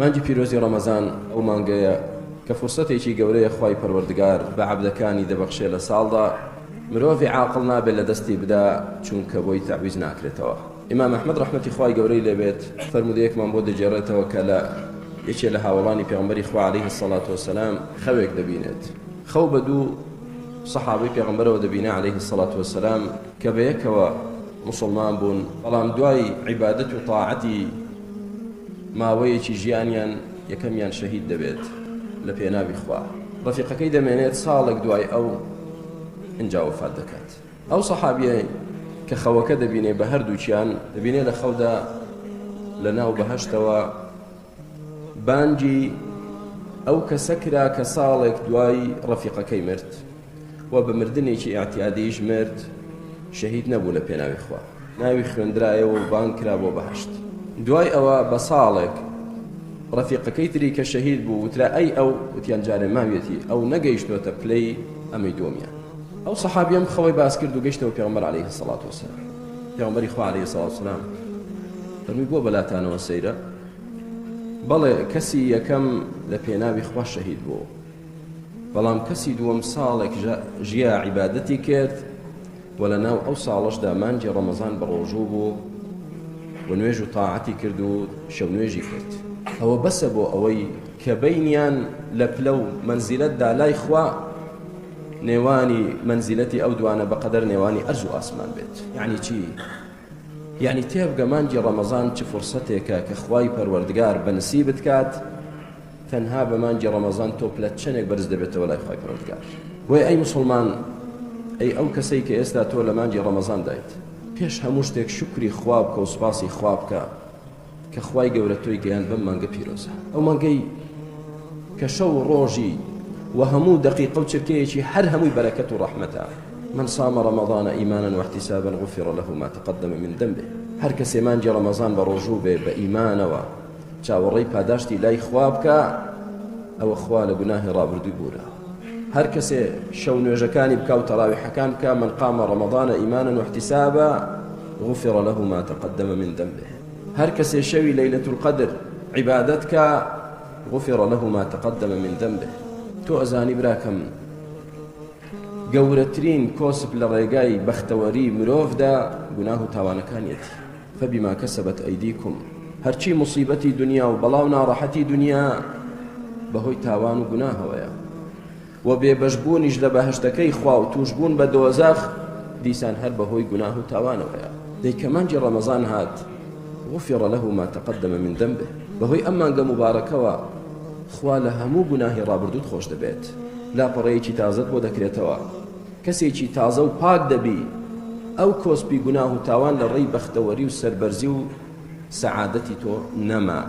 مانگی پیرۆزی ڕەمەزان ئەو مانگەیە کە فرسەتێکی گەورەیە خوای پەروەردگار بە عەبدەکانی دەبەخشێ لە ساڵدا، مرۆڤی عاقڵ نابێت لە دەستی بدا چونکە بۆی تەعویز ناکرێتەوە. ئیمام ئەحمەد ڕەحمەتی خوای گەورەی لێ بێت فەرموودەیەکمان بۆ دەگێڕێتەوە کە لە یەکێ لە هاوەڵانی پێغەمبەری خوا علیه الصلاة والسلام خەوێک دەبینێت خەو بە دوو سەحابەی پێغەمبەرەوە دەبینێ علیه الصلاة والسلام کە بەیەکەوە موسڵمان بوون بەڵام دوای عیبادەت و تاعەتی ماوەیەکی ژیانیان یەکەمیان شەهید دەبێت لە پێناوی خوا ڕەفیقەکەی دەمێنێت ساڵێک دوای ئەو ئینجا وەفات دەکات. ئەو سەحابیەی کە خەوەکە دەبینێ بە هەردووکیان دەبینێ لە خەودا لە ناو بەهەشتەوە بانگی ئەو کەسە کرا کە ساڵێک دوای ڕەفیقەکەی مرد و بە مردنێکی ئیعتیادیش مرد شەهید نەبوو لە پێناوی خوا ناوی خوێندرایەوە و بانگ کرا بۆ بەهەشت دوای ئەوە بە ساڵێک ڕەفیقەکەی تری کە شەهید بوو وترا ئەی ئەو وتیان جارێ ماویەتی ئەو نەگەیشتۆتە پلەی ئەمەی دووەمیان ئەو سەحابیەم خەوەی باس کرد و گەیشتەوە پێغەمبەر علیه الصلاة والسلام پێغەمبەری خوا علیه الصلاة والسلام فەرمووی بۆ بەلاتانەوە سەیرە بەڵێ کەسی یەکەم لە پێناوی خوا شەهید بوو بەڵام کەسی دووەم ساڵێک ژیا عیبادەتی کرد و لە ناو ئەو ساڵەشدا مانگی ڕەمەزان بە ڕۆژوو بوو و نوێژ و تاعەتی کرد و شەو نوێژی کرد ئەوە بەسە بۆ ئەوەی کە بینیان لە پلە و مەنزیلەتدا لای خوا نێوانی مەنزیلەتی ئەو دوانە بەقەدەر نێوانی ئەرز و ئاسمان بێت یعنی چی؟ یعنی تێبگە مانگی ڕەمەزان چ فرسەتێکە کە خوای پەروەردگار بە نسیبت کات تەنها بە مانگی ڕەمەزان تۆ پلەت چەندێک بەرز دەبێتەوە لای خوای پەروەردگار بۆیە ئەی موسڵمان ئەی ئەو کەسەی کە ئێستا تۆ لە مانگی ڕەمەزان دایت پێش هەموو شتێک شوکری خوا بکە و سوپاسی خوا بکە کە خوای گەورە تۆی گەیاند بەم مانگە پیرۆزە ئەو مانگەی کە شەو و ڕۆژی و هەموو دەقیقە و چرکەیەکی هەر هەمووی بەرەکەت و ڕەحمەتە من صام رمضان ایمانا واحتسابا غفر له ما تقدم من ذنبه هەر کەسێ مانگی ڕەمەزان بە ڕۆژوو بێ بە ئیمانەوە چاوەڕێی پاداشتی لای خوا بکا ئەوە خوا لە گوناهی ڕابردووی بورە هەر کەسێ شەو نوێژەکانی بکا و تەراویحەکان بکا من قام رمضان ایمانا واحتسابا غفر له ما تقدم من ذنبه هەر کەسێ شەوی لەیلەت القدر عیبادەت کا غفر له ما تقدم من ذنبه تۆ ئەزانی براکەم گەورەترین کۆسپ لە ڕێگای بەختەوەری مرۆڤدا گوناه و تاوانەکانیەتی فبما کسبت ایدیکم هەرچی موسیبەتی دونیا و بەڵا و ناڕەحەتی دونیا بەهۆی تاوان و گوناهەوەیە و بێبەش بوونیش لە بەهەشتەکەی خوا و تووشبوون بە دۆزەخ دیسان هەر بەهۆی گوناه و تاوانەوەیە دەی کە مانگی ڕەمەزان هات غفر له ما تقدم من ذنبه بەهۆی ئەم مانگە موبارەکەوە خوا لە هەموو گوناهی ڕابردووت خۆش دەبێت لاپەڕەیەکی تازەت بۆ دەکرێتەوە کەسێکی تازە و پاک دەبی، ئەو کۆسپی گوناه و تاوان لە ڕێی بەختەوەری و سەربەرزی و سەعادەتی تۆ نەما.